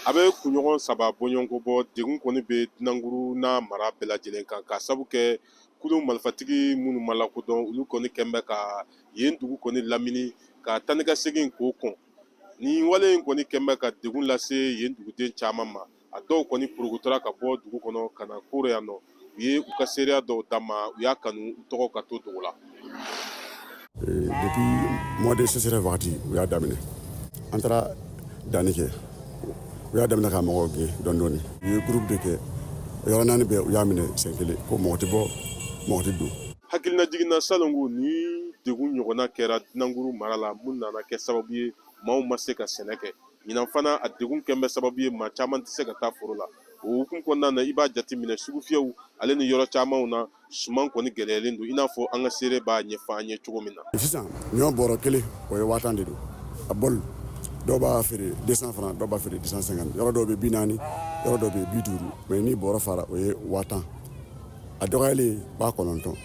A bɛ kunɲɔgɔn 3 bɔɲɔgɔnko bɔ, degun kɔni bɛ Dunankuru n'a mara bɛɛ lajɛlen kan, ka sabu kɛ kulu marifatigi minnu ma lakodɔn, olu kɔni kɛn bɛ ka yen dugu kɔni lamini ka taa ni ka segin k'o kɔn. Nin wale in kɔni kɛn bɛ ka degun lase yen duguden caman ma. A dɔw kɔni porokotora ka bɔ dugu kɔnɔ ka na Koro yan nɔ. U ye u ka seereya dɔw d'a ma, u y'a kanu u tɔgɔ ka to dogo la. Depuis mois de sécheresse wagati, u y'a daminɛ. An taara danni kɛ, u y'a daminɛ ka mɔgɔw gɛn dɔɔni dɔɔni. U ye groupe de kɛ yɔrɔ 4 bɛɛ, u y'a minɛ sen kelen ko mɔgɔ tɛ bɔ, mɔgɔ tɛ don. Hakilina jiginna salongo ni degun ɲɔgɔnna kɛra Dunankuru mara la, mun nana kɛ sababu ye maaw ma se ka sɛnɛ kɛ. Ɲinan fana a degun kɛn bɛ sababu ye maa caman tɛ se ka taa foro la. O hukumu kɔnɔna na, i b'a jateminɛ sugufiyɛw ale ni yɔrɔ camanw na, suman kɔni gɛlɛyalen don, i n'a fɔ an ka seere b'a ɲɛfɔ an ye cogo min na. Sisan ɲɔ bɔrɔ kelen, o ye 10 000 de don. A bɔli, dɔw b'a feere 200 francs, dɔw b'a feere 250, yɔrɔ dɔw bɛ 40, yɔrɔ dɔw bɛ 50. Mais ni bɔrɔ fara, o ye 10 000, a dɔgɔyalen 9000.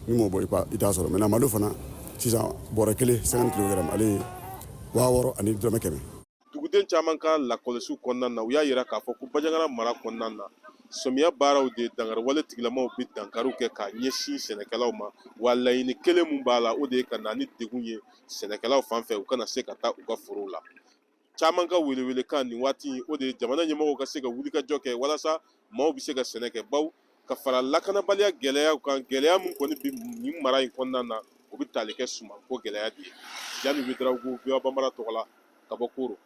Ni m'o bɔ, i t'a sɔrɔ. Maintenant, malo fana sisan, bɔrɔ kelen 50 kilogrammes, ale ye 6100. Duguden caman ka lakɔlɔsiw kɔnɔna na, u y'a yira k'a fɔ ko Bandiagara mara kɔnɔna na, sɔmiya baaraw de dankariwale tigilamaw bɛ dankariw kɛ k'a ɲɛsin sɛnɛkɛlaw ma. Wa laɲini kelen mun b'a la, o de ye ka na ni degun ye sɛnɛkɛlaw fan fɛ, u kana se ka taa u ka forow la. Caman ka welewelekan nin waati, o de ye jamana ɲɛmɔgɔw ka se ka wulikajɔ kɛ walasa maaw bɛ se ka sɛnɛ kɛ, baw ka fara lakanabaliya gɛlɛyaw kan. Gɛlɛya min kɔni bɛ nin mara in kɔnɔna na, o bɛ tali kɛ sumanko gɛlɛya de ye. Jani Ouédraogo, VOA Bambara tɔgɔ la, ka bɔ Koro.